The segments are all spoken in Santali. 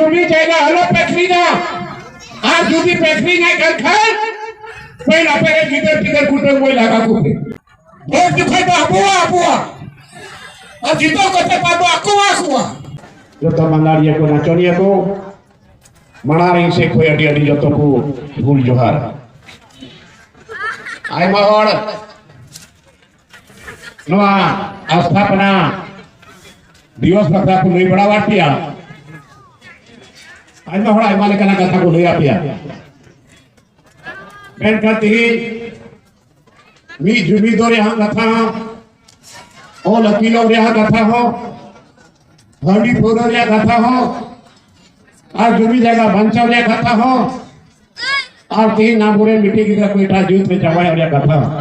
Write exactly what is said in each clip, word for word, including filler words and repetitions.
ᱡᱩᱢᱤ ᱡᱟᱭᱜᱟ ᱟᱞᱚ ᱯᱮ ᱟᱹᱠᱷᱨᱤᱧᱟ᱾ ᱟᱨ ᱡᱩᱫᱤ ᱯᱮ ᱟᱹᱠᱷᱨᱤᱧᱮᱫ ᱠᱟᱱ ᱠᱷᱟᱱ, ᱯᱟᱹᱦᱤᱞ ᱟᱯᱮ ᱨᱮᱱ ᱜᱤᱫᱟᱹᱨ ᱯᱤᱫᱟᱹᱨ ᱠᱩᱴᱟᱹᱢ ᱜᱚᱡ ᱞᱟᱜᱟ ᱠᱚᱯᱮ᱾ ᱵᱷᱳᱴ ᱡᱚᱠᱷᱚᱱ ᱫᱚ ᱟᱵᱚᱣᱟᱜ, ᱟᱵᱚᱣᱟᱜ᱾ ᱟᱨ ᱡᱤᱛᱟᱹᱣ ᱠᱟᱛᱮ ᱯᱟᱵᱚ ᱟᱠᱚᱣᱟᱜ, ᱟᱠᱚᱣᱟᱜ᱾ ᱡᱚᱛᱚ ᱢᱟᱱᱟᱲᱤᱭᱟᱹ ᱠᱚ, ᱱᱟᱪᱚᱱᱤᱭᱟᱹ ᱠᱚ, ᱢᱟᱲᱟᱝ ᱨᱮ ᱤᱧ ᱥᱮᱫ ᱠᱷᱚᱱ ᱟᱹᱰᱤ ᱟᱹᱰᱤ ᱡᱚᱛᱚ ᱠᱚ ᱜᱩᱞ ᱡᱚᱦᱟᱨ᱾ ᱟᱭᱢᱟ ᱦᱚᱲ ᱱᱚᱣᱟ ᱟᱥᱛᱷᱟᱯᱚᱱᱟ ᱫᱤᱵᱚᱥ ᱵᱟᱠᱷᱨᱟ ᱠᱚ ᱞᱟᱹᱭ ᱵᱟᱲᱟᱣᱟᱫ ᱯᱮᱭᱟ᱾ ᱟᱭᱢᱟ ᱦᱚᱲ ᱟᱭᱢᱟ ᱞᱮᱠᱟᱱᱟᱜ ᱠᱟᱛᱷᱟ ᱠᱚ ᱞᱟᱹᱭᱟᱫ ᱯᱮᱭᱟ᱾ ᱢᱮᱱᱠᱷᱟᱱ ᱛᱮᱦᱮᱧ ᱢᱤᱫ ᱡᱩᱢᱤ ᱫᱚᱨ ᱨᱮᱭᱟᱜ ᱠᱟᱛᱷᱟ ᱦᱚᱸ, ᱚᱞ ᱟᱹᱠᱤᱞᱚᱜ ᱨᱮᱭᱟᱜ ᱠᱟᱛᱷᱟ ᱦᱚᱸ, ᱦᱟᱺᱰᱤ ᱯᱟᱹᱣᱨᱟᱹ ᱨᱮᱭᱟᱜ ᱠᱟᱛᱷᱟ ᱦᱚᱸ, ᱟᱨ ᱡᱩᱢᱤ ᱡᱟᱭᱜᱟ ᱵᱟᱧᱪᱟᱣ ᱨᱮᱭᱟᱜ ᱠᱟᱛᱷᱟ ᱦᱚᱸ, ᱟᱨ ᱛᱮᱦᱮᱧ ᱟᱵᱚᱨᱮᱱ ᱢᱤᱫᱴᱮᱡ ᱜᱤᱫᱽᱨᱟᱹ ᱠᱚ ᱮᱴᱟᱜ ᱡᱟᱹᱛ ᱨᱮ ᱡᱟᱶᱟᱭᱚᱜ ᱨᱮᱭᱟᱜ ᱠᱟᱛᱷᱟ ᱦᱚᱸ,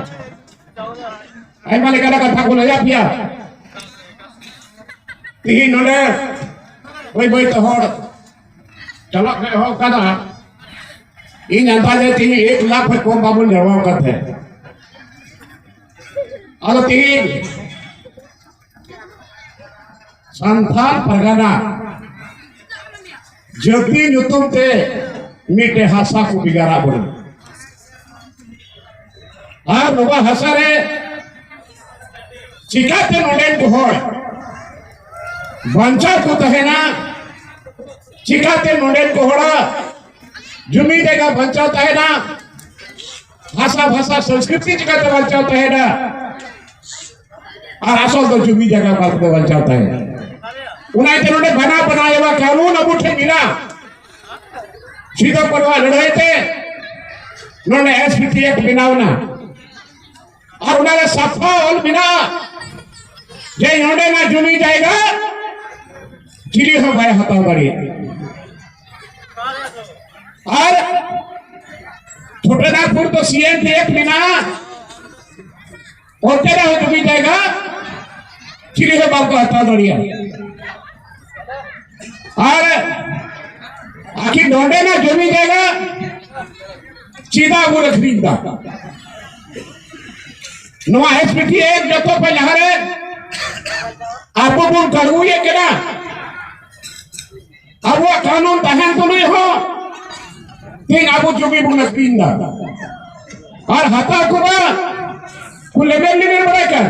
ᱟᱭᱢᱟ ᱞᱮᱠᱟᱱᱟᱜ ᱠᱟᱛᱷᱟ ᱠᱚ ᱞᱟᱹᱭᱟᱫ ᱯᱮᱭᱟ᱾ ᱛᱮᱦᱮᱧ ᱱᱚᱰᱮ ᱵᱟᱹᱭ ᱵᱟᱹᱭ ᱛᱮ ᱦᱚᱲ ᱪᱟᱞᱟᱜ ᱠᱚ ᱮᱦᱚᱵ ᱠᱟᱫᱟ᱾ ᱤᱧ ᱟᱱᱫᱟᱡ ᱨᱮ ᱛᱮᱦᱮᱧ ᱮᱠ ᱞᱟᱠᱷ ᱠᱷᱚᱱ ᱠᱚᱢ ᱵᱟᱵᱚᱱ ᱡᱟᱨᱣᱟ ᱠᱟᱱ ᱛᱟᱦᱮᱸᱫ᱾ ᱟᱫᱚ ᱛᱮᱦᱮᱧ ᱥᱟᱱᱛᱟᱲ ᱯᱟᱨᱜᱟᱱᱟ ᱡᱟᱹᱛᱤ ᱧᱩᱛᱩᱢ ᱛᱮ ᱢᱤᱫᱴᱮᱱ ᱦᱟᱥᱟ ᱠᱚ ᱵᱷᱮᱜᱟᱨᱟᱜ ᱵᱚᱱᱟ᱾ ᱟᱨ ᱱᱚᱣᱟ ᱦᱟᱥᱟ ᱨᱮ ᱪᱤᱠᱟᱛᱮ ᱱᱚᱰᱮᱱ ᱠᱚ ᱦᱚᱲ ᱵᱟᱧᱪᱟᱣ ᱠᱚ ᱛᱟᱦᱮᱱᱟ? ᱪᱤᱠᱟᱛᱮ ᱱᱚᱰᱮᱱ ᱠᱚ ᱦᱚᱲᱟᱜ ᱡᱩᱢᱤ ᱡᱟᱭᱜᱟ ᱵᱟᱧᱪᱟᱣ ᱛᱟᱦᱮᱱᱟ? ᱵᱷᱟᱥᱟ, ᱵᱷᱟᱥᱟ, ᱥᱚᱝᱥᱠᱨᱤᱛᱤ ᱪᱤᱠᱟᱛᱮ ᱵᱟᱧᱪᱟᱣ ᱛᱟᱦᱮᱱᱟ? ᱟᱨ ᱟᱥᱚᱞ ᱫᱚ ᱡᱩᱢᱤ ᱡᱟᱭᱜᱟ ᱚᱠᱟ ᱞᱮᱠᱟᱛᱮ ᱵᱟᱧᱪᱟᱣ ᱛᱟᱦᱮᱱᱟ? ᱚᱱᱟ ᱤᱭᱟᱹᱛᱮ ᱱᱚᱰᱮ ᱵᱟᱱᱟ ᱵᱟᱱᱟᱣ ᱮᱣᱟ ᱠᱟᱹᱱᱩᱱ ᱟᱵᱚ ᱴᱷᱮᱱ ᱢᱮᱱᱟᱜᱼᱟ᱾ ᱥᱤᱫᱚ ᱠᱟᱹᱱᱩᱣᱟᱜ ᱞᱟᱹᱲᱦᱟᱹᱭ ᱛᱮ ᱱᱚᱰᱮ ᱮᱥ ᱯᱤ ᱴᱤ ᱮᱠᱴ ᱵᱮᱱᱟᱣ ᱮᱱᱟ᱾ ᱟᱨ ᱚᱱᱟᱨᱮ ᱥᱟᱯᱷᱟ ᱚᱞ ᱢᱮᱱᱟᱜᱼᱟ ᱡᱮ ᱱᱚᱰᱮᱱᱟᱜ ᱡᱩᱢᱤ ᱡᱟᱭᱜᱟ ᱪᱤᱞᱤ ᱦᱚᱸ ᱵᱟᱭ ᱦᱟᱛᱟᱣ ᱫᱟᱲᱮᱭᱟᱜᱼᱟ᱾ ᱟᱨ ᱪᱷᱳᱴᱮᱱᱟᱜᱯᱩᱨ ᱫᱚ ᱥᱤ ᱮᱱ ᱴᱤ ᱮᱠᱴ ᱢᱮᱱᱟᱜᱼᱟ, ᱚᱱᱛᱮ ᱨᱮᱦᱚᱸ ᱡᱩᱢᱤ ᱡᱟᱭᱜᱟ ᱪᱤᱞᱤ ᱦᱚᱸ ᱵᱟᱝᱠᱚ ᱦᱟᱛᱟᱣ ᱫᱟᱲᱮᱭᱟᱜᱼᱟ᱾ ᱟᱨ ᱟᱹᱠᱷᱤᱨ ᱱᱚᱰᱮᱱᱟᱜ ᱡᱩᱢᱤ ᱡᱟᱭᱜᱟ ᱪᱮᱫᱟᱜ ᱵᱚᱱ ᱟᱹᱠᱷᱨᱤᱧ ᱮᱫᱟ? ᱱᱚᱣᱟ ᱮᱥ ᱯᱤ ᱴᱤ ᱮ ᱡᱚᱛᱚ ᱠᱷᱚᱱ ᱞᱟᱦᱟᱨᱮ ᱟᱵᱚ ᱵᱚᱱ ᱠᱟᱹᱲᱩᱭᱮᱫ ᱠᱟᱱᱟ᱾ ᱟᱵᱚᱣᱟᱜ ᱠᱟᱹᱱᱩᱱ ᱛᱟᱦᱮᱱ ᱛᱩᱞᱩᱡ ᱦᱚᱸ ᱛᱮᱦᱮᱧ ᱟᱵᱚ ᱡᱩᱢᱤ ᱵᱚᱱ ᱟᱹᱠᱷᱨᱤᱧ ᱮᱫᱟ᱾ ᱟᱨ ᱦᱟᱛᱟᱣ ᱠᱚ ᱵᱟᱝ, ᱠᱚ ᱞᱮᱵᱮᱫ ᱞᱮᱵᱮᱫ ᱵᱟᱲᱟᱭ ᱠᱟᱱ᱾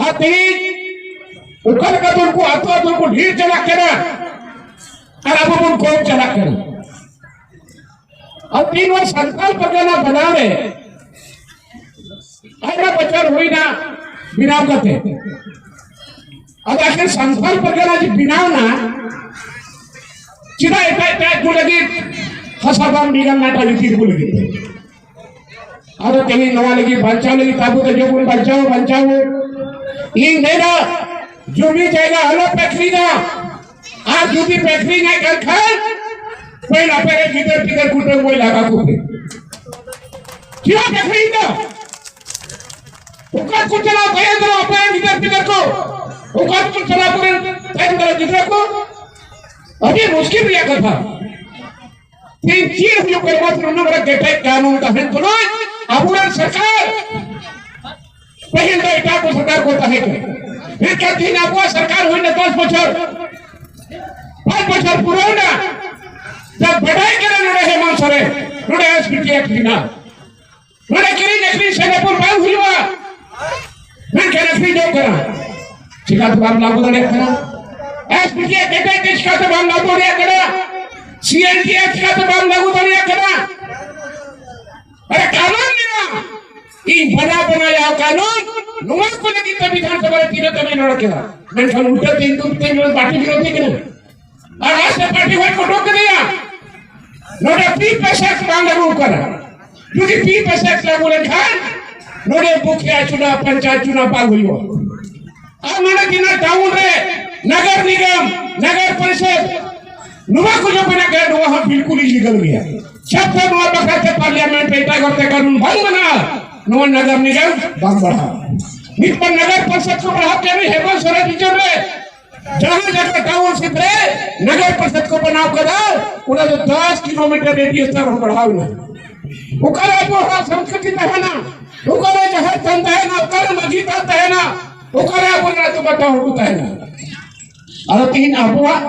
ᱟᱨ ᱛᱮᱦᱮᱧ ᱚᱠᱟ ᱞᱮᱠᱟᱛᱮ ᱩᱱᱠᱩ ᱟᱹᱛᱩ ᱟᱹᱛᱩ ᱠᱚ ᱰᱷᱮᱨ ᱪᱟᱞᱟᱜ ᱠᱟᱱᱟ ᱟᱨ ᱟᱵᱚ ᱵᱚᱱ ᱠᱚᱢ ᱪᱟᱞᱟᱜ ᱠᱟᱱᱟ᱾ ᱟᱨ ᱛᱮᱦᱮᱧ ᱱᱚᱣᱟ ᱥᱟᱱᱛᱟᱲ ᱯᱟᱨᱜᱟᱱᱟ ᱵᱮᱱᱟᱣ ᱨᱮ ᱟᱭᱢᱟ ᱵᱚᱪᱷᱚᱨ ᱦᱩᱭᱱᱟ ᱵᱮᱱᱟᱣ ᱠᱟᱛᱮ᱾ ᱟᱫᱚ ᱟᱠᱷᱤᱨ ᱥᱟᱱᱛᱟᱲ ᱯᱟᱨᱜᱟᱱᱟ ᱡᱮ ᱵᱮᱱᱟᱣ ᱮᱱᱟ, ᱪᱮᱫᱟᱜ ᱮᱴᱟᱜ ᱮᱴᱟᱜ ᱠᱚ ᱞᱟᱹᱜᱤᱫ ᱦᱟᱥᱟ ᱵᱟᱝ ᱵᱮᱱᱟᱣ ᱮᱱᱟ, ᱮᱴᱟᱜ ᱡᱟᱹᱛᱤ ᱠᱚ ᱞᱟᱹᱜᱤᱫ? ᱟᱫᱚ ᱛᱮᱦᱮᱧ ᱱᱚᱣᱟ ᱞᱟᱹᱜᱤᱫ ᱵᱟᱧᱪᱟᱣ ᱞᱟᱹᱜᱤᱫ ᱟᱵᱚ ᱫᱚ ᱡᱮᱢᱚᱱ ᱵᱟᱧᱪᱟᱣ, ᱵᱟᱧᱪᱟᱣ᱾ ᱤᱧ ᱢᱮᱱᱟ, ᱡᱩᱢᱤ ᱡᱟᱭᱜᱟ ᱟᱞᱚ ᱯᱮ ᱟᱹᱠᱷᱨᱤᱧᱟ᱾ ᱟᱨ ᱡᱩᱫᱤ ᱯᱮ ᱟᱹᱠᱷᱨᱤᱧᱮᱫ ᱠᱟᱱ ᱠᱷᱟᱱ, ᱯᱟᱹᱦᱤᱞ ᱟᱯᱮ ᱨᱮᱱ ᱜᱤᱫᱟᱹᱨ ᱯᱤᱫᱟᱹᱨ ᱠᱩᱴᱟᱹᱢ ᱜᱚᱡ ᱞᱟᱜᱟ ᱠᱚᱯᱮ᱾ ᱪᱮᱫᱟᱜ ᱯᱮ ᱟᱹᱠᱷᱨᱤᱧ ᱫᱟ? ᱚᱠᱟ ᱠᱚ ᱪᱟᱞᱟᱣ ᱛᱟᱭᱚᱢ ᱫᱟᱨᱟᱢ ᱟᱯᱮ ᱨᱮᱱ ᱜᱤᱫᱟᱹᱨ ᱯᱤᱫᱟᱹᱨ ᱠᱚ? ᱚᱠᱟ ᱠᱚ ᱪᱟᱞᱟᱣ ᱠᱚᱨᱮ ᱛᱟᱭᱚᱢ ᱫᱟᱨᱟᱢ ᱜᱤᱫᱽᱨᱟᱹ ᱠᱚ? ᱟᱹᱰᱤ ᱢᱩᱥᱠᱤᱞ ᱨᱮᱭᱟᱜ ᱠᱟᱛᱷᱟ᱾ ᱛᱮᱦᱮᱧ ᱪᱮᱫ ᱦᱩᱭᱩᱜ ᱠᱟᱱᱟ? ᱢᱟᱛᱨᱚ ᱱᱚᱰᱮ ᱠᱮᱴᱮᱡ ᱠᱟᱹᱱᱩᱱ ᱛᱟᱦᱮᱱ ᱛᱩᱞᱩᱡ ᱟᱵᱚᱨᱮᱱ ᱥᱚᱨᱠᱟᱨ ᱯᱟᱹᱦᱤᱞ ᱫᱚ ᱮᱴᱟᱜ ᱠᱚ ᱥᱚᱨᱠᱟᱨ ᱠᱚ ᱛᱟᱦᱮᱸ ᱠᱟᱱᱟ, ᱢᱮᱱᱠᱷᱟᱱ ᱛᱮᱦᱮᱧ ᱟᱵᱚᱣᱟᱜ ᱥᱚᱨᱠᱟᱨ ᱦᱩᱭᱱᱟ ᱫᱚᱥ ᱵᱚᱪᱷᱚᱨ, ᱯᱟᱸᱪ ᱵᱚᱪᱷᱚᱨ ᱯᱩᱨᱟᱹᱣᱱᱟ᱾ ᱡᱟ ᱵᱟᱰᱟᱭ ᱠᱟᱱᱟ ᱱᱚᱰᱮ ᱦᱮᱢᱟᱱ ᱥᱚᱨᱮᱱ, ᱱᱚᱰᱮ ᱮᱥ ᱯᱤ ᱴᱤ ᱮᱠᱴ ᱢᱮᱱᱟᱜᱼᱟ, ᱱᱚᱰᱮ ᱠᱤᱨᱤᱧ ᱟᱹᱠᱷᱨᱤᱧ ᱥᱮ ᱵᱮᱯᱟᱨ ᱵᱟᱝ ᱦᱩᱭᱩᱜᱼᱟ, ᱢᱮᱱᱠᱷᱟᱱ ᱟᱹᱠᱷᱨᱤᱧᱚᱜ ᱠᱟᱱᱟ᱾ ᱪᱤᱠᱟᱹᱛᱮ ᱵᱟᱢ ᱞᱟᱜᱩ ᱫᱟᱲᱮᱭᱟᱜ ᱠᱟᱱᱟ? ᱮᱥ ᱯᱤ ᱴᱤ ᱮᱠᱴ ᱪᱤᱠᱟᱹᱛᱮ ᱵᱟᱢ ᱞᱟᱜᱩ ᱫᱟᱲᱮᱭᱟᱜ ᱠᱟᱱᱟ? ᱥᱤ ᱮᱱ ᱴᱤ ᱮᱠᱴ ᱪᱤᱠᱟᱹᱛᱮ ᱵᱟᱢ ᱞᱟᱜᱩ ᱫᱟᱲᱮᱭᱟᱜ ᱠᱟᱱᱟ? ᱟᱨᱮ ᱠᱟᱹᱱᱩᱱ ᱢᱮᱱᱟᱜᱼᱟ, ᱤᱧ ᱵᱟᱱᱟ ᱵᱟᱱᱟᱭᱟ ᱠᱟᱹᱱᱩᱱ, ᱱᱚᱣᱟ ᱠᱚ ᱞᱟᱹᱜᱤᱫ ᱛᱮ ᱵᱤᱫᱷᱟᱱ ᱥᱚᱵᱷᱟ ᱨᱮ ᱛᱤᱱᱟᱹᱜ ᱫᱚᱢᱮ ᱨᱚᱲ ᱠᱮᱫᱟ, ᱢᱮᱱᱠᱷᱟᱱ ᱩᱞᱴᱟᱹ ᱛᱮ ᱤᱧ ᱫᱩ ᱛᱤᱱ ᱡᱚᱱ ᱯᱟᱨᱴᱤ ᱵᱤᱨᱳᱫᱷᱤ ᱠᱟᱱᱟ᱾ ᱟᱨ ᱨᱟᱥᱴᱨᱚᱯᱟᱹᱛᱤ ᱦᱚᱸᱭ ᱯᱷᱳᱴᱳ ᱠᱮᱫᱮᱭᱟ᱾ ᱱᱚᱰᱮ ᱯᱤ ᱯᱮᱥᱮᱠ ᱵᱟᱝ ᱞᱟᱹᱜᱩ ᱠᱟᱱᱟ᱾ ᱡᱩᱫᱤ ᱯᱤ ᱯᱮᱥᱮᱠ ᱞᱟᱹᱜᱩ ᱞᱮᱱᱠᱷᱟᱱ ᱱᱚᱰᱮ ᱢᱩᱠᱷᱤᱭᱟ ᱪᱩᱱᱟᱣ, ᱯᱚᱧᱪᱟᱭᱮᱛ ᱪᱩᱱᱟᱣ ᱵᱟᱝ ᱦᱩᱭᱩᱜᱼᱟ᱾ ᱟᱨ ᱱᱚᱰᱮ ᱛᱤᱱᱟᱹᱜ ᱴᱟᱣᱩᱱ ᱨᱮ ᱱᱟᱜᱟᱨ ᱱᱤᱜᱚᱢ, ᱱᱟᱜᱟᱨ ᱯᱚᱨᱤᱥᱚᱫ, ᱱᱚᱣᱟ ᱠᱚ ᱡᱚᱛᱚ ᱢᱮᱱᱟᱜ ᱠᱟᱱᱟ, ᱱᱚᱣᱟ ᱦᱚᱸ ᱵᱤᱞᱠᱩᱞ ᱤᱞᱤᱜᱟᱞ ᱜᱮᱭᱟ᱾ ᱥᱟᱵ ᱠᱟᱜ ᱱᱚᱣᱟ ᱵᱟᱠᱷᱨᱟ ᱛᱮ ᱯᱟᱨᱞᱤᱭᱟᱢᱮᱱᱴ ᱨᱮ ᱮᱴᱟᱜ ᱦᱚᱲ ᱛᱮ ᱠᱟᱹᱱᱩᱱ ᱵᱟᱝ ᱵᱮᱱᱟᱜᱼᱟ, ᱱᱚᱣᱟ ᱱᱟᱜᱟᱨ ᱱᱤᱜᱚᱢ ᱵᱟᱝ ᱵᱟᱲᱦᱟᱜᱼᱟ᱾ ᱱᱤᱛ ᱢᱟ ᱱᱟᱜᱟᱨ ᱯᱚᱨᱤᱥᱚᱫ ᱠᱚ ᱵᱟᱲᱦᱟᱣ ᱠᱮᱫ ᱨᱮ ᱦᱮᱢᱚᱱᱛ ᱥᱚᱨᱮᱱ ᱵᱤᱪᱟᱹᱨ ᱨᱮ ᱡᱟᱦᱟᱸ ᱡᱟᱭᱜᱟ ᱴᱟᱣᱩᱱᱥᱤᱯ ᱨᱮ ᱱᱟᱜᱟᱨ ᱯᱚᱨᱤᱥᱚᱫ ᱠᱚ ᱵᱮᱱᱟᱣ ᱠᱟᱫᱟ, ᱚᱱᱟ ᱫᱚ ᱫᱚᱥ ᱠᱤᱞᱳᱢᱤᱴᱟᱨ ᱨᱮᱰᱤᱭᱟᱥ ᱛᱮ ᱟᱨᱦᱚᱸ ᱵᱟᱲᱦᱟᱣ ᱮᱱᱟ᱾ ᱚᱠᱟᱨᱮ ᱟᱵᱚ ᱦᱚᱲᱟᱜ ᱥᱚᱝᱥᱠᱨᱤᱛᱤ ᱛᱟᱦᱮᱱᱟ? ᱚᱠᱟᱨᱮ ᱡᱟᱦᱮᱨ ᱛᱷᱟᱱ ᱛᱟᱦᱮᱱᱟ? ᱚᱠᱟᱨᱮ ᱢᱟᱹᱡᱷᱤ ᱛᱷᱟᱱ ᱛᱟᱦᱮᱱᱟ? ᱚᱠᱟᱨᱮ ᱟᱵᱚ ᱨᱮᱱᱟᱜ ᱟᱹᱛᱩ ᱵᱟᱴᱟ ᱦᱚᱲ ᱠᱚ ᱛᱟᱦᱮᱱᱟ? ᱟᱫᱚ ᱛᱤᱦᱤᱧ ᱟᱵᱚᱣᱟᱜ,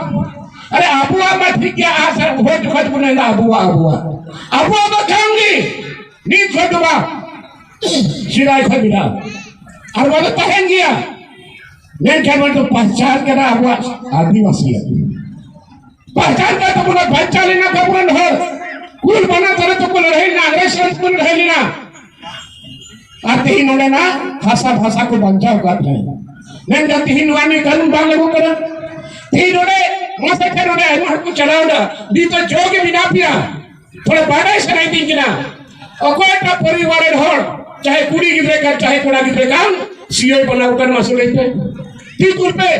ᱟᱨᱮ ᱟᱵᱚᱣᱟᱜ ᱢᱟ ᱴᱷᱤᱠ ᱜᱮᱭᱟ, ᱟᱨ ᱥᱟᱨ ᱩᱵᱷᱚᱭ ᱡᱚᱠᱷᱚᱡ ᱵᱚᱱ ᱢᱮᱱᱫᱟ ᱟᱵᱚᱣᱟᱜ, ᱟᱵᱚᱣᱟᱜ, ᱟᱵᱚᱣᱟᱜ ᱫᱚ ᱠᱟᱱ ᱜᱮ, ᱱᱤᱛ ᱠᱷᱚᱡ ᱫᱚ ᱵᱟᱝ, ᱥᱮᱫᱟᱭ ᱠᱷᱚᱡ ᱢᱮᱱᱟᱜᱼᱟ, ᱟᱨ ᱚᱱᱟ ᱫᱚ ᱛᱟᱦᱮᱱ ᱜᱮᱭᱟ᱾ ᱢᱮᱱᱠᱷᱟᱱ ᱚᱱᱟ ᱫᱚ ᱯᱟᱦᱪᱟᱱ ᱠᱟᱱᱟ ᱟᱵᱚᱣᱟᱜ ᱟᱹᱫᱤᱵᱟᱹᱥᱤᱭᱟᱜ, ᱯᱟᱦᱪᱟᱱ ᱠᱟᱱ ᱛᱟᱵᱚᱱᱟ, ᱵᱟᱧᱪᱟᱣ ᱞᱮᱱᱟ ᱠᱚ ᱟᱵᱚᱨᱮᱱ ᱦᱚᱲ, ᱠᱩᱞ ᱵᱟᱱᱟ ᱛᱟᱞᱟ ᱛᱮᱠᱚ ᱞᱟᱹᱲᱦᱟᱹᱭ ᱞᱮᱱᱟ, ᱤᱝᱨᱮᱡᱽ ᱥᱟᱞᱟᱜ ᱠᱚ ᱞᱟᱹᱲᱦᱟᱹᱭ ᱞᱮᱱᱟ᱾ ᱟᱨ ᱛᱮᱦᱮᱧ ᱱᱚᱰᱮᱱᱟᱜ ᱦᱟᱥᱟ ᱵᱷᱟᱥᱟ ᱠᱚ ᱵᱟᱧᱪᱟᱣ ᱟᱠᱟᱫ ᱛᱟᱦᱮᱸᱫ᱾ ᱢᱮᱱᱠᱷᱟᱱ ᱛᱮᱦᱮᱧ ᱱᱚᱣᱟ ᱱᱤᱭᱟᱹ ᱠᱟᱹᱱᱩᱱ ᱵᱟᱝ ᱞᱟᱹᱜᱩ ᱠᱟᱱᱟ᱾ ᱛᱮᱦᱮᱧ ᱱᱚᱰᱮ ᱢᱟᱥᱮ ᱠᱷᱟᱱ ᱱᱚᱰᱮ ᱟᱭᱢᱟ ᱦᱚᱲ ᱠᱚ ᱪᱟᱞᱟᱣ ᱮᱱᱟ, ᱱᱤᱛ ᱫᱚ ᱡᱚ ᱜᱮ ᱢᱮᱱᱟᱜ ᱯᱮᱭᱟ᱾ ᱛᱷᱚᱲᱟ ᱵᱟᱰᱟᱭ ᱥᱟᱱᱟᱭᱮᱫᱤᱧ ᱠᱟᱱᱟ, ᱚᱠᱚᱭᱴᱟᱜ ᱯᱚᱨᱤᱵᱟᱨ ᱨᱮᱱ ᱦᱚᱲ, ᱪᱟᱦᱮ ᱠᱩᱲᱤ ᱜᱤᱫᱽᱨᱟᱹ ᱠᱟᱱ, ᱪᱟᱦᱮ ᱠᱚᱲᱟ ᱜᱤᱫᱽᱨᱟᱹ ᱠᱟᱱ, ᱥᱤᱭᱳᱭ ᱵᱮᱱᱟᱣ ᱠᱟᱱ, ᱢᱟᱥᱮ ᱞᱟᱹᱭ ᱯᱮ, ᱛᱤ ᱠᱩᱞ ᱯᱮ᱾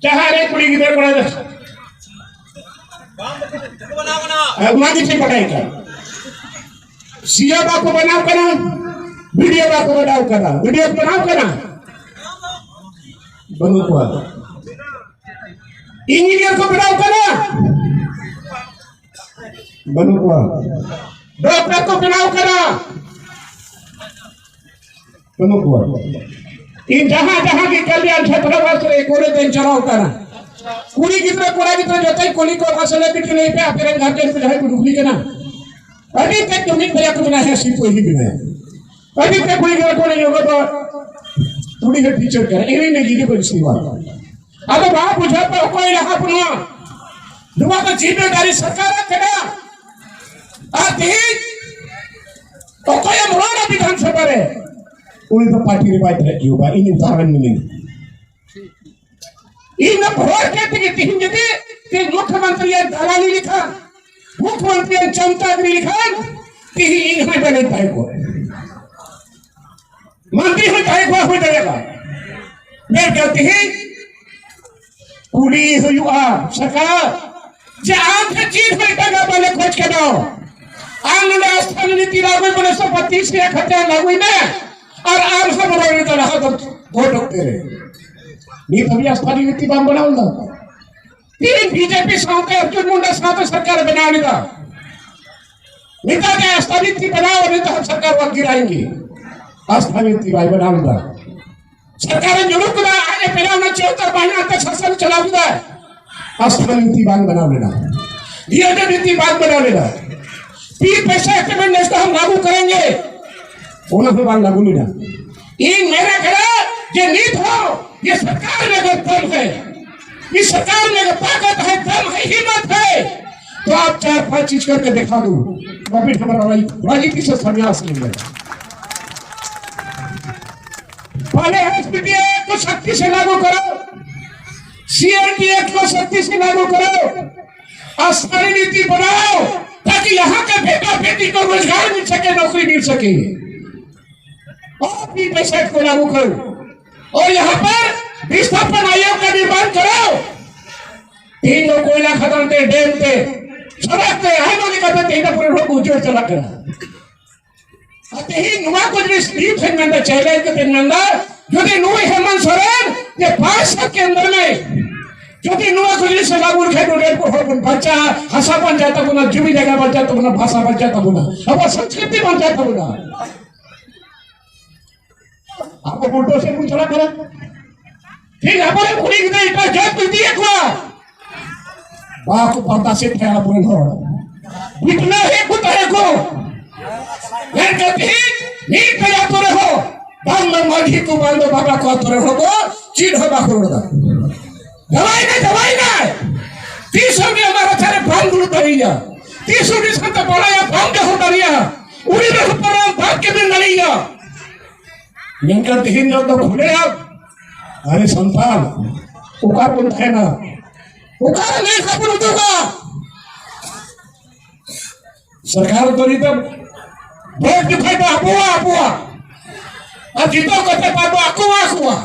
ᱡᱟᱦᱟᱸ ᱨᱮ ᱠᱩᱲᱤ ᱜᱤᱫᱽᱨᱟᱹ ᱠᱚᱲᱟ ᱜᱤᱫᱽᱨᱟᱹ, ᱚᱱᱟ ᱜᱮ ᱪᱮᱫ ᱵᱟᱰᱟᱭ ᱠᱟᱱ? ᱥᱤᱭᱳ ᱵᱟᱠᱚ ᱵᱮᱱᱟᱣ ᱠᱟᱱᱟ, ᱵᱤᱰᱤᱭᱳ ᱵᱟᱠᱚ ᱵᱮᱱᱟᱣ ᱠᱟᱱᱟ, ᱵᱤᱰᱤᱭᱳ ᱵᱮᱱᱟᱣ ᱠᱟᱱᱟ, ᱵᱟᱹᱱᱩᱜ ᱠᱚᱣᱟ᱾ ᱤᱧᱡᱤᱱᱤᱭᱟᱨ ᱠᱚ ᱵᱮᱱᱟᱣ ᱠᱟᱱᱟ, ᱵᱟᱹᱱᱩᱜ ᱠᱚᱣᱟ᱾ ᱰᱚᱠᱴᱚᱨ ᱠᱚ ᱵᱮᱱᱟᱣ ᱠᱟᱱᱟ, ᱵᱟᱹᱱᱩᱜ ᱠᱚᱣᱟ᱾ ᱤᱧ ᱡᱟᱦᱟᱸ ᱡᱟᱦᱟᱸ ᱜᱮ ᱠᱟᱞᱭᱟᱱ ᱪᱷᱟᱛᱨᱟᱵᱟᱥ ᱨᱮ ᱠᱚᱞᱮᱡᱽ ᱨᱮᱧ ᱪᱟᱞᱟᱣ ᱠᱟᱱᱟ, ᱠᱩᱲᱤ ᱜᱤᱫᱽᱨᱟᱹ ᱠᱚᱲᱟ ᱜᱤᱫᱽᱨᱟᱹ ᱡᱚᱛᱚᱧ ᱠᱩᱞᱤ ᱠᱚᱣᱟ, ᱢᱟᱥᱮ ᱞᱟᱹᱭ ᱯᱮ, ᱞᱟᱹᱭ ᱯᱮ, ᱟᱯᱮ ᱨᱮᱱ ᱜᱟᱨᱡᱮᱱ ᱠᱚ ᱡᱟᱦᱟᱸᱭ ᱠᱚ ᱰᱩᱵᱞᱤ ᱠᱟᱱᱟ, ᱟᱹᱰᱤ ᱛᱮᱫ ᱠᱚ ᱢᱤᱫ ᱵᱟᱨᱭᱟ ᱠᱚ ᱢᱮᱱᱟ, ᱦᱮᱸ, ᱥᱤᱨᱯᱟᱹ ᱤᱧ ᱵᱮᱱᱟᱣᱟ᱾ ᱟᱹᱰᱤ ᱛᱮᱫ ᱠᱩᱲᱤ ᱜᱤᱫᱽᱨᱟᱹ ᱠᱚ ᱞᱟᱹᱭ, ᱚᱱᱟ ᱫᱚ ᱠᱩᱲᱤ ᱜᱮ ᱴᱤᱪᱟᱨ ᱠᱟᱱᱟ, ᱤᱧ ᱱᱤᱡᱮ ᱜᱮ ᱵᱟᱹᱧ ᱥᱤᱣᱟ᱾ ᱟᱫᱚ ᱵᱟᱝ ᱵᱩᱡᱷᱟᱹᱣ ᱯᱮ, ᱚᱠᱚᱭ ᱞᱟᱦᱟ ᱵᱚᱱᱟ? ᱱᱚᱣᱟ ᱫᱚ ᱡᱤᱢᱢᱮᱫᱟᱨᱤ ᱥᱚᱨᱠᱟᱨᱟᱜ ᱠᱟᱱᱟ᱾ ᱟᱨ ᱛᱮᱦᱮᱧ ᱚᱠᱚᱭᱮᱢ ᱨᱚᱲᱟ ᱵᱤᱫᱷᱟᱱ ᱥᱚᱵᱷᱟ ᱨᱮ, ᱩᱱᱤ ᱫᱚ ᱯᱟᱨᱴᱤ ᱨᱮ ᱵᱟᱭ ᱛᱟᱦᱮᱸ ᱦᱚᱪᱚᱣᱟ, ᱤᱧ ᱩᱫᱟᱦᱚᱨᱚᱱ ᱢᱤᱱᱟᱹᱧᱟ᱾ ᱤᱧ ᱫᱚ ᱵᱷᱳᱴ ᱠᱮᱫ ᱛᱮᱜᱮ ᱛᱮᱦᱮᱧ ᱡᱩᱫᱤ ᱛᱮᱦᱮᱧ ᱢᱩᱠᱷᱭᱚᱢᱚᱱᱛᱨᱤᱭᱟᱜ ᱫᱟᱞᱟᱞᱤ ᱞᱮᱠᱷᱟᱱ, ᱢᱩᱠᱷᱭᱚᱢᱚᱱᱛᱨᱤᱭᱟᱜ ᱪᱟᱢᱪᱟᱜᱤᱨᱤ ᱞᱮᱠᱷᱟᱱ, ᱛᱮᱦᱮᱧ ᱤᱧ ᱦᱚᱸ ᱵᱟᱹᱧ ᱛᱟᱦᱮᱸ ᱠᱚᱜᱼᱟ, ᱢᱚᱱᱛᱨᱤ ᱦᱚᱸ ᱛᱟᱦᱮᱸ ᱠᱚᱜᱼᱟ, ᱦᱩᱭ ᱫᱟᱲᱮᱭᱟᱜᱼᱟ᱾ ᱢᱮᱱᱠᱷᱟᱱ ᱛᱮᱦᱮᱧ ᱠᱩᱞᱤ ᱦᱩᱭᱩᱜᱼᱟ ᱥᱚᱨᱠᱟᱨ, ᱡᱮ ᱟᱢ ᱴᱷᱮᱱ ᱪᱮᱫ ᱦᱚᱸ ᱮᱴᱟᱜᱟᱜ ᱵᱟᱞᱮ ᱠᱷᱚᱡᱽ ᱠᱟᱱᱟ᱾ ᱟᱢ ᱱᱚᱰᱮ ᱟᱥᱛᱷᱟᱱᱤᱠ ᱱᱤᱛᱤ ᱞᱟᱹᱜᱩᱭ ᱢᱮ, ᱥᱚ ᱯᱚᱸᱪᱤᱥ ᱨᱮᱭᱟᱜ ᱠᱷᱟᱛᱟ ᱞᱟᱹᱜᱩᱭ ᱢᱮ, ᱟᱨ ᱟᱢ ᱦᱚᱸ ᱵᱚᱞᱚ ᱞᱮᱱ ᱛᱟᱞᱟ ᱦᱚᱸ ᱵᱷᱳᱴ ᱚᱠᱛᱮ ᱨᱮ᱾ ᱱᱤᱛ ᱦᱟᱹᱵᱤᱡ ᱟᱥᱛᱷᱟᱱᱤᱠ ᱱᱤᱛᱤ ᱵᱟᱢ ᱵᱮᱱᱟᱣ ᱞᱮᱫᱟ᱾ ᱛᱤᱱ ᱵᱤᱡᱮᱯᱤ ᱥᱟᱶᱛᱮ ᱚᱨᱡᱩᱱ ᱢᱩᱱᱰᱟ ᱥᱟᱶᱛᱮ ᱥᱚᱨᱠᱟᱨ ᱵᱮᱱᱟᱣ ᱞᱮᱫᱟ᱾ ᱱᱤᱛᱚᱜ ᱜᱮ ᱟᱥᱛᱷᱟᱱᱤᱠ ᱱᱤᱛᱤ ᱵᱮᱱᱟᱣ, ᱱᱤᱛᱚᱜ ᱦᱚᱸ ᱥᱚᱨᱠᱟᱨ ᱵᱟᱝ ᱜᱤᱨᱟᱭᱮᱱᱜᱮ᱾ ᱟᱥᱛᱷᱟᱱᱤᱠ ᱱᱤᱛᱤ ᱵᱟᱭ ᱵᱮᱱᱟᱣ ᱞᱮᱫᱟ᱾ ᱥᱚᱨᱠᱟᱨᱮ ᱧᱩᱨᱩᱜ ᱠᱟᱱᱟ, ᱟᱡ ᱮ ᱯᱮᱲᱟ ᱚᱱᱟ ᱪᱮᱫ ᱟᱨ ᱵᱟᱝ ᱟᱛᱮ ᱥᱟᱥᱚᱱ ᱪᱟᱞᱟᱣ ᱠᱮᱫᱟᱭ᱾ ᱟᱥᱛᱷᱟ ᱱᱤᱛᱤ ᱵᱟᱝ ᱵᱮᱱᱟᱣ ᱞᱮᱱᱟ, ᱰᱤᱭᱳᱰᱤ ᱱᱤᱛᱤ ᱵᱟᱝ ᱵᱮᱱᱟᱣ ᱞᱮᱱᱟ᱾ ᱯᱤ ᱯᱮᱥᱟ ᱮᱠᱴ ᱟᱢᱮᱱᱰᱢᱮᱱᱴ ᱱᱮᱥ ᱫᱚ ᱦᱟᱢ ᱞᱟᱜᱩ ᱠᱟᱨᱮᱝᱜᱮ, ᱚᱱᱟ ᱦᱚᱸ ᱵᱟᱝ ᱞᱟᱜᱩ ᱞᱮᱱᱟ᱾ ᱤᱧ ᱢᱮᱱᱟ ᱠᱟᱱᱟ ᱡᱮ ᱱᱤᱛ ᱦᱚᱸ ᱭᱮ ᱥᱚᱨᱠᱟᱨ ᱢᱮ ᱟᱜᱟᱨ ᱫᱚᱢ ᱦᱮ, ᱤᱥ ᱥᱚᱨᱠᱟᱨ ᱢᱮ ᱟᱜᱟᱨ ᱛᱟᱠᱚᱛ ᱦᱮ, ᱫᱚᱢ ᱦᱮ, ᱦᱤᱢᱢᱚᱛ ᱦᱮ, तो आप चार पांच चीज करके दिखा दो, वापिस हमारा राजनीति से संन्यास नहीं लेगा। पहले एसपीटी एक्ट को सख्ती से लागू करो, सीएलटी एक्ट को सख्ती से लागू करो, और स्थानीय नीति बनाओ, ताकि यहाँ के बेटा बेटी को रोजगार मिल सके, नौकरी मिल सके। और भी पैसे को लागू करो और यहाँ पर विस्थापन आयोग का निर्माण करो। तीन लोग कोयला खदान थे, डैम थे, सड़क थे, ᱟᱭᱢᱟ ᱞᱮᱠᱟᱛᱮ ᱛᱮᱦᱮᱧ ᱫᱚ ᱯᱩᱨᱟᱹ ᱦᱚᱲ ᱠᱚ ᱩᱡᱟᱹᱲ ᱪᱟᱞᱟᱜ ᱠᱟᱱᱟ᱾ ᱟᱨ ᱛᱮᱦᱮᱧ ᱱᱚᱣᱟ ᱠᱚ ᱡᱤᱱᱤᱥ ᱰᱤᱯ ᱥᱮᱫ ᱢᱮᱱᱫᱟ, ᱪᱮᱞᱮᱧᱡᱽ ᱠᱟᱛᱮ ᱢᱮᱱᱫᱟ, ᱡᱩᱫᱤ ᱱᱩᱭ ᱦᱮᱢᱚᱱᱛ ᱥᱚᱨᱮᱱ ᱡᱮ ᱯᱟᱸᱪ ᱥᱟᱞ ᱠᱮᱱᱫᱨᱚ ᱢᱮ ᱡᱩᱫᱤ ᱱᱚᱣᱟ ᱠᱚ ᱡᱤᱱᱤᱥ ᱞᱟᱜᱩ ᱞᱮᱠᱷᱟᱱ ᱱᱚᱰᱮ ᱦᱚᱲ ᱵᱚᱱ ᱵᱟᱧᱪᱟᱜᱼᱟ, ᱦᱟᱥᱟ ᱵᱟᱧᱪᱟᱜ ᱛᱟᱵᱚᱱᱟ, ᱡᱩᱢᱤ ᱡᱟᱭᱜᱟ ᱵᱟᱧᱪᱟᱜ ᱛᱟᱵᱚᱱᱟ, ᱵᱷᱟᱥᱟ ᱵᱟᱧᱪᱟᱜ ᱛᱟᱵᱚᱱᱟ, ᱟᱵᱚᱣᱟᱜ ᱥᱚᱝᱥᱠᱨᱤᱛᱤ ᱵᱟᱧᱪᱟᱜ ᱛᱟᱵᱚᱱᱟ᱾ ᱟᱵᱚ ᱩᱞᱴᱟᱹ ᱥᱮᱫ ᱵᱚᱱ ᱪᱟᱞᱟᱜ ᱠᱟᱱᱟ᱾ ᱴᱷᱤᱠ ᱟᱵᱚᱨᱮᱱ ᱠᱩᱲᱤ ᱜᱤᱫᱽᱨᱟᱹ ᱮᱴᱟᱜ ᱡᱟᱹᱛ ᱠᱚ ᱤᱫᱤᱭᱮᱫ ᱠᱚᱣᱟ᱾ ᱵᱟᱠᱚ ᱯᱟᱨᱫᱟᱥᱮᱫ ᱛᱟᱦᱮᱸ ᱟᱵᱚᱨᱮᱱ ᱦᱚᱲ᱾ ᱵᱤᱴᱱᱟᱹ ᱦᱮᱡ ᱠᱚ ᱛᱟᱦᱮᱸ ᱠᱚ᱾ ᱢᱮᱱᱠᱷᱟᱱ ᱛᱮᱦᱮᱧ ᱢᱤᱫ ᱯᱮ ᱟᱛᱳ ᱨᱮᱦᱚᱸ ᱵᱟᱝ ᱫᱚ ᱢᱟᱹᱡᱷᱤ ᱠᱚ, ᱵᱟᱝ ᱫᱚ ᱵᱟᱵᱟ ᱠᱚ ᱟᱛᱳ ᱨᱮᱦᱚᱸ ᱠᱚ ᱪᱮᱫ ᱦᱚᱸ ᱵᱟᱠᱚ ᱨᱚᱲ ᱮᱫᱟ᱾ ᱪᱟᱵᱟᱭᱮᱱᱟᱭ, ᱪᱟᱵᱟᱭᱮᱱᱟᱭ᱾ ᱛᱤᱥ ᱦᱚᱸ ᱩᱱᱤ ᱟᱢᱟᱜ ᱨᱟᱪᱟ ᱨᱮ ᱵᱟᱢ ᱫᱩᱲᱩᱵ ᱫᱟᱲᱮᱭᱟᱜᱼᱟ᱾ ᱛᱤᱥ ᱦᱚᱸ ᱩᱱᱤ ᱥᱟᱶᱛᱮ ᱵᱟᱲᱟᱭᱟ ᱵᱟᱢ ᱫᱚᱦᱚ ᱫᱟᱲᱮᱭᱟᱜᱼᱟ᱾ ᱩᱱᱤ ᱨᱮ ᱦᱚᱯᱚᱱ ᱵᱟᱢ ᱠᱮᱵᱮᱱ ᱫᱟᱲᱮᱭᱟᱜᱼᱟ᱾ ᱢᱮᱱᱠᱷᱟᱱ ᱛᱮᱦᱮᱧ ᱫᱚ ᱠᱷᱩᱞᱟᱹᱭᱟ, ᱟᱨᱮ ᱥᱟᱱᱛᱟᱲ, ᱚᱠᱟ ᱨᱮᱵᱚᱱ ᱛᱟᱦᱮᱱᱟ? ᱚᱠᱟᱨᱮ ᱞᱮᱠᱷᱟ ᱵᱚᱱ ᱩᱫᱩᱜᱟ? ᱥᱚᱨᱠᱟᱨ ᱫᱚ ᱱᱤᱛᱚᱜ ᱵᱷᱳᱴ ᱡᱚᱠᱷᱟᱡ ᱫᱚ ᱟᱵᱚᱣᱟᱜ, ᱟᱵᱚᱣᱟᱜ, ᱟᱨ ᱡᱤᱛᱟᱹᱣ ᱠᱟᱛᱮ ᱯᱟᱨ ᱫᱚ ᱟᱠᱚᱣᱟᱜ, ᱟᱠᱚᱣᱟᱜ᱾